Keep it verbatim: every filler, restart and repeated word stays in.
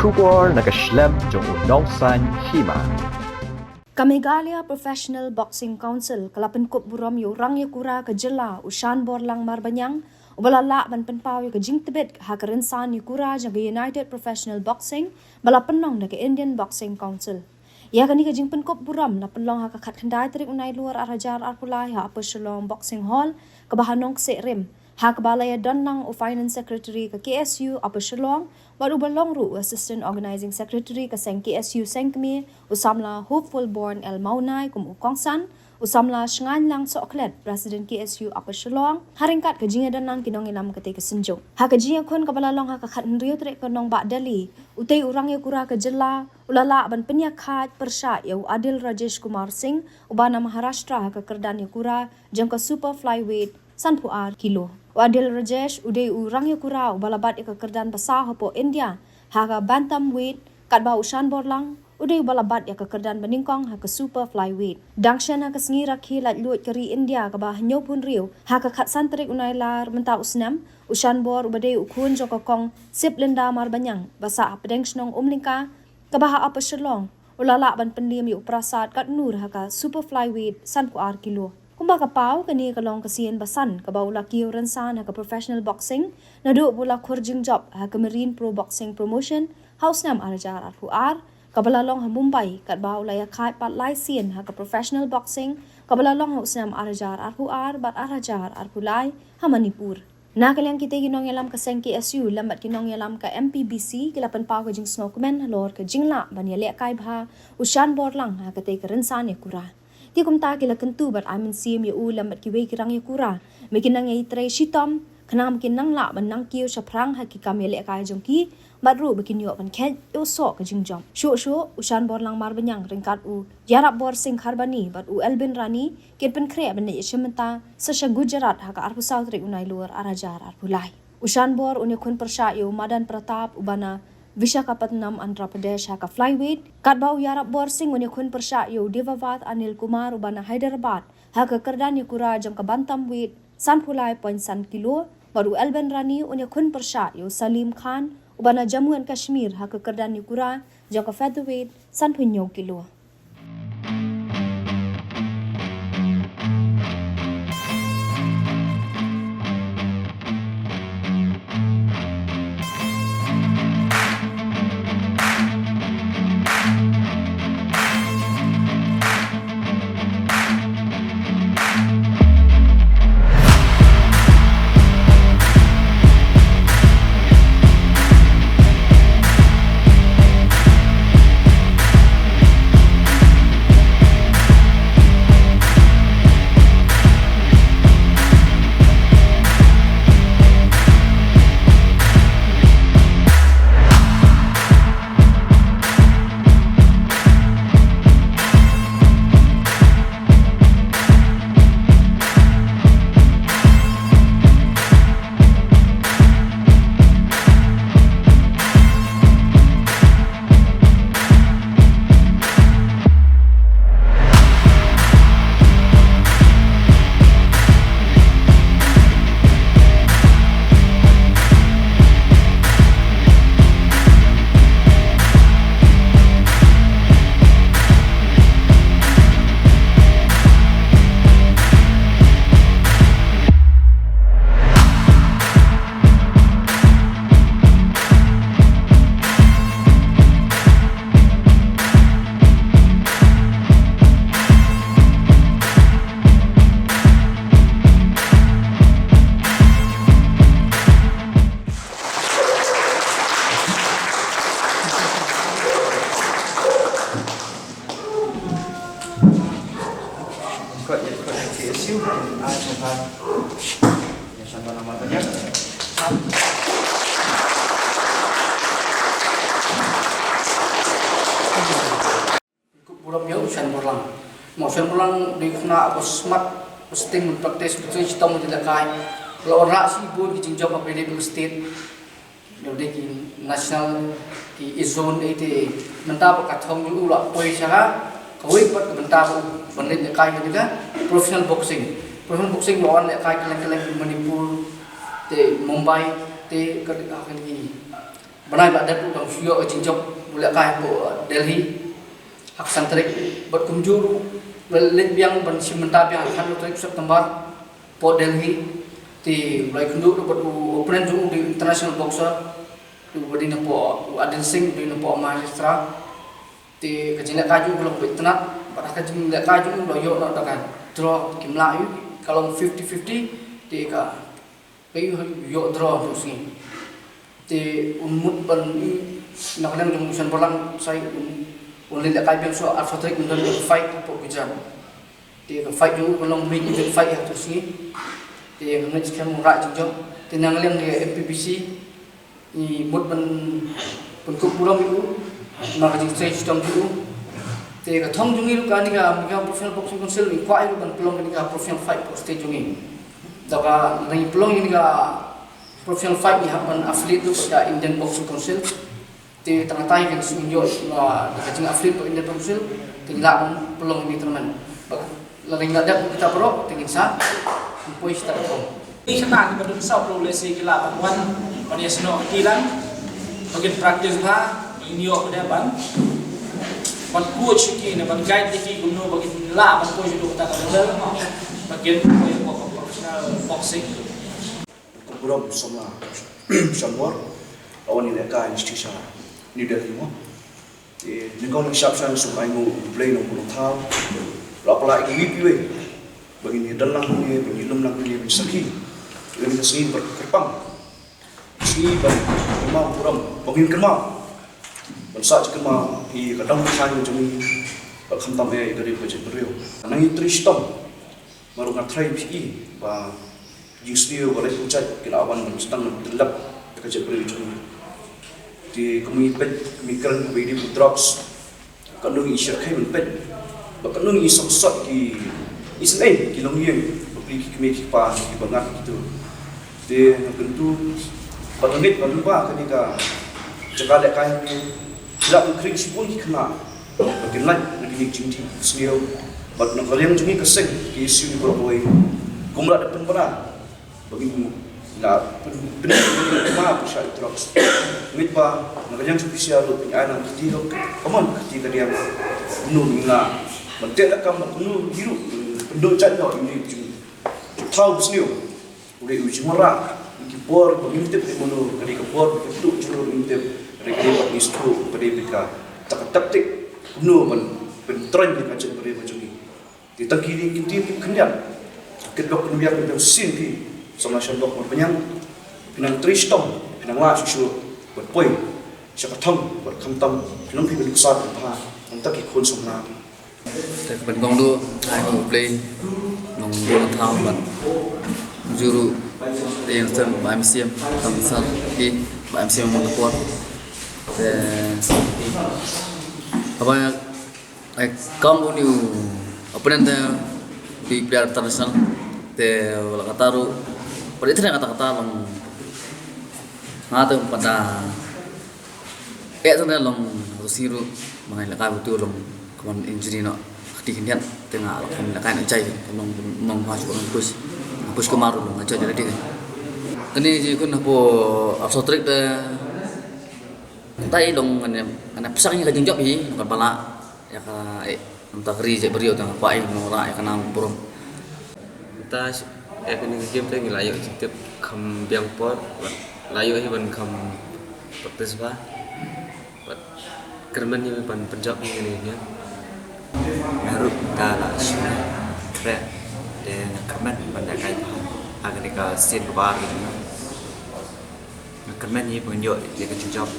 Khubor na ka shlem jong u nongsaiñ hima. Ka Meghalaya Professional Boxing Council ka la pynkup burom ïa u rangïakura ka jylla u Shanborlang Marbaniang, uba la lah ban pynpaw ïa ka jingtbit ha ka rynsan ïakura jong ka United Professional Boxing ba la pynlong da ka Indian Boxing Council. Ïa kane ka jingpynkup burom la pynlong ha ka khatkhyndai tarik u Nailur ar hajar arphew lai ha Upper Shillong Boxing Hall, kaba ha Nongkseh Rim, ha kaba la ïadon lang u Finance Secretary ka K S U Upper Shillong, bad uba long ruh u Assistant Organizing Secretary ka seng K S U Sengkmie, u samla Hopeful Born L Mawnai kum u kongsan, u samla Shngainlang Sohkhlet, President K S U Upper Shillong, ha ryngkat ka jingïadon lang ki nongïalam katei ka synjuk. Ha ka jingïakhun kaba la long ha ka khathynriew tarik ka Nongbah Delhi, utei u rangïakura ka jylla u la lah ban pynïakhaid pyrshah ïa u Adil Rajesh Kumar Singh, uba na Maharashtra, ha ka kyrdan ïakura jong ka Super Flyweight sanphew ar kilo. U Adil Rajesh u dei u rangïakura uba la bat ïa ka kyrdan ba saw hapoh India ha ka Bantamweight, katba u Shanborlang u dei uba la bat ïa ka kyrdan banyngkong ha ka Super Flyweight. Dang shen ha ka sngi rakhe laitluid ka ri India kaba hynñiewphew hynriew, ha ka khatsan tarik u Nailar mynta u snem, u Shanbor uba dei u khun jong ka kong Siplinda Marbaniang ba sah hapdeng shnong Umlyngka, kaba ha Upper Shillong, u la lah ban pynliem ïa u Prasad Katnur ha ka Super Flyweight sanphew ar kilo. Kumba ka paw, kane ka long ka sien ba san kaba u la kiew rynsan ha ka professional boxing, naduh ba u la khur jingjop ha ka Marine Pro Boxing Promotion ha u snem ar hajar arphew ar, kaba la long ha Mumbai, katba u la ïakhaid pat lai sien ha ka professional boxing, kaba la long ha u snem ar hajar arphew ar bad ar hajar arphew lai ha Manipur. Na ka liang kitei ki nongïalam ka seng K S U lem bad ki nongïalam ka M P B C ki la pynpaw ka jingsngewkmen halor ka jinglah ban ïalehkai bha u Shanborlang ha katei ka rynsan ïakura. Te kumta ki la kyntu bad ai mynsiem ïa u lem bad kiwei ki rangïakura ba kin nang ïai trei shitom, khnang ba kin nang lah ban nang kiew shaphrang ha ki kam ïalehkai jong ki, bad ruh ba kin ïoh ban kheit ïa u soh ka jingjop. Shuh shuh, u Shanborlang Marbaniang ryngkat u Ïarapbor Singh Kharbani bad u Elbin Rani kin pynkhreh ban leit ïashim bynta sa sha Gujarat ha ka arphew saw tarik u Nailur ar hajar arphew lai. U Shanbor un ïakhun pyrshah ïa u Madan Pratap uba na Visakhapatnam, Andhra Pradesh ha ka flyweight, katba u Ïarapbor Singh un ïakhun pyrshah ïa u Devavath Anil Kumar uba na Hyderabad ha ka kyrdan ïakura jong ka bantamweight sanphew lai point san kilo, bad u Elbin Rani un ïakhun pyrshah ïa u Salim Khan uba na Jammu and Kashmir ha ka kyrdan ïakura jong ka featherweight sanphew hynñiew kilo. Kup burom ïa u Shanborlang. Ma u Shanborlang dei u khynnah ba smat, ba sting, ban practice, ba trei shitom, ba lehkai. La wanrah shibun ki jingjop ha ka state. Dei ki national, ki zone, eh, te mynta ba ka thong u la poi sha ka, kawei pat ka bynta ba u ban leit lehkai ka dei ka professional boxing. Professional boxing ba wan lehkai kylleng kylleng, Manipur, te Mumbai, te ka dei ka, ka dei ki Bnai ba dep u dang shu ïoh ka jingjop u lehkai hapoh Delhi ha ka san tarik, bad kumjuh ruh u la leit biang ban shim bynta biang ha ka khatar tarik September hapoh Delhi. Te u la ïakynduh ruh bad u opponent jong u, u dei u international boxer, uba dei napoh, u Adil Singh, u dei napoh Maharashtra. Te ka jinglehkai jong u ka long kaba itynnad, bad ha ka jinglehkai jong u la ïoh noh da ka draw, kim lah ïa u, ka long fifty fifty. Te ka, ka ïoh, ïoh draw tu sngi. Te un mut ban, na ka liang jong u Shanborlang Sai, un, un leit lehkai biang shuwa arphew tarik, un don ka fight hapoh Gujarat. Te ka fight jong u ka long main event fight ha tu sngi. Te nga ngeit skhem un rah jingjop. Te na ka liang ka M P B C ngi mut ban, ban pynkup burom ïa u na ka jingtrei shitom jong u. Te ka thong jong ngi ruh kane ka, ka Professional Boxing Council, ngi kwah ïa u ban pynlong kane ka professional fight hapoh state jong ngi. Da ka, ngi pynlong ïa kane ka professional fight, ngi hap ban affiliate ruh bad ka Indian Boxing Council. Te tang katai kan shu ïoh, ah, da ka jing affiliate bad Indian Boxing Council, te ngi lah ban pynlong ïa kane ka tournament. Bad lada ngi la dep kita baroh, te ngin sa poi sha kata ka thong. Ki khynnah kiba don saw phew lehse ki lah ban wan ban ïasnoh ha kti lang, ba kin practice bha, ngin ïoh ka dei ban, ban coach ïa ki ne ban guide ïa ki kumno ba kin lah ban poi sha kata ka level ba kin poi ha ka professional boxing. Burom samla Shanbor, la wan ïalehkai sha New Delhi mo. Te nyngkong nyngshap sha sngewbha ai nguh U Blei Nongbuh Nongthaw, la pynlait ïa ngi iwei iwei ba ngin ïadon lang hangne, ba ngin ïalum lang hangne, ba ngin sakhi ïa kane ka sngi ba kyrpang, sngi ban kynmaw burom, ba ngin kynmaw, ban sah jingkynmaw ïa ka dang ka thaiñ jong ngi, bad khamtam eh ïa ka ri ka jaitbynriew. Nang ïa trei shitom, Baroh nga tharai phi i ba jingsniew ba lait u jait ki la wan ban sdang ban tyllep ïa ka jaitbynriew jong ngi. Te kumne peit, kumne kren ba i dei u drugs. Katno ngi shyrkhei ban peit ba katno ngi sngewsot ki isynei ki longïing, bapli ki kmie ki kpa kiba ngat kito. Te nga kyntu bad nga ngeit ba lyngba kane ka jaka lehkai hangne, ki la khring shibun ki khynnah ba kin lait na kine ki jingdih sniew. Bad na ka liang jong ngi ka seng, ki ïashu ïa baroh kawei, kumba la dep pynbna ba ngin ïa pyn, pyn, pynbna pyrshah ïa drugs. Ngeit ba na ka liang jong phi sha ruh phin ai nang kti ruh, ka mon kti ka diang, kumno ngin ïa ban teh lakam, kumno hi ruh pynduh jait noh ïa une u jingthaw basniew. U dei u jingwanrah, ki bor ba ngim tip dei mano, ka dei ka bor ba ki tuh jingmut ngim tip, ka dei ka dei ba ngi sngewthuh ka dei beit ka, ka tactic kumno ban pyntroiñ ïa ka jaitbynriew ka jong ngi. Te tang kine ki ktien ki khyndiat, kit ba pynbiang pynbiang shisien phi, samla Shanbok Marpynïaid, phi nang trei shitom, phi nang lah shuh shuh ban poi sha ka thong bad khamtam phi long phi ban nuksa phi bha, nangta ki khun samla. Te ka ban kong du, ai nguh U Blei Nongbuh Nongthaw bad kumjuh ruh te ïa stem Bah M C M, Bah M C M, Bah M C M Mawtapor. Te haba ai kong u new opponent te, u player international, te la kata ruh, pat ïa kata kata long nga te pat da Eh, tang da long ruh shisha ruh, ma nga lehkai bad u long kumne injury noh. Kti khyndiat te nga la kum lehkai na jai, kum long, long ma shu kum push. Push kumar ruh long jai jai dei. Kane ji kun hapoh arphew tarik te. Tai long kane, kane pyrshang ïa ka jingjop hi, ka ba lah ïa ka, eh, mynta ka ri jaitbynriew te nga kwah ïa ka nongburom. Mynta ïa kane ka game te ngi la ïoh jingtip kham biang por, la ïoh hi ban kham practice bha. Bad kyrmen hi ban pynjop hi kane ka game. Nga ruh nga la shu treh, te nga kyrmen ban da kai bha ha kane ka sien kaba ar kane. Nga kyrmen hi ban ïoh ïa ka jingjop.